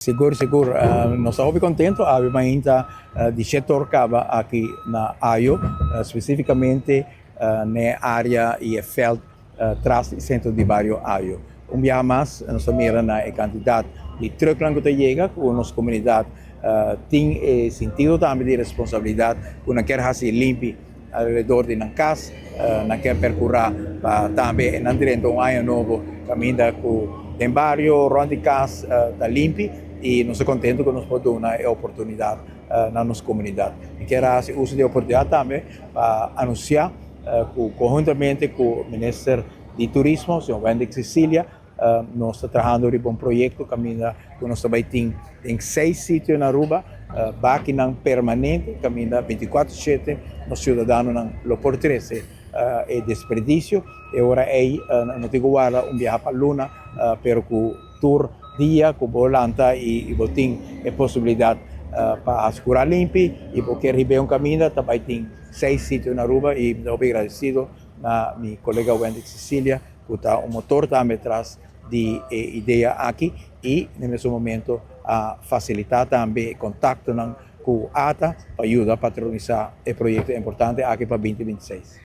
Sigur, sigur. Nos ta hopi contento. Awe mainta di 7 or caba aki na Ayo, specificamente na area y e veld tras di centro di bario Ayo. Un biaha mas, nos ta mira na e cantidad di truck cu ta yega, cu nos comunidad tin e sentido tambe di responsabilidad, cu nan kier haci limpi alrededor di nan cas, nan kier percura pa tambe nan drenta un aña nobo caminda cu den bario, rond di cas ta limpi y nos ta contento cu nos por duna e oportunidad na nos comunidad. Mi kier haci uso di e oportunidad tambe pa anuncia cu conhuntamente cu Minister di Turismo, señor Wendy Cecilia, nos ta trahando riba un proyecto caminda cu nos tambe tin den seis sitio na Aruba, bakinan permanente, caminda 24/7 nos ciudadanonan lo por trece e desperdicio. E ora ey no tin cu warda un biaha pa luna, pero cu tur dia cu bo lanta y bo tin e posibilidad pa asegura limpi y bo kier hiba un caminda, tambe tin seis sitio na Aruba y mi ta agradecido na mi colega Wendy Cecilia, cu ta un motor tambe tras di e idea aki y na e mesun momento a facilita tambe contacto cu ATA pa yuda patronisa e proyecto importante aki pa 2026.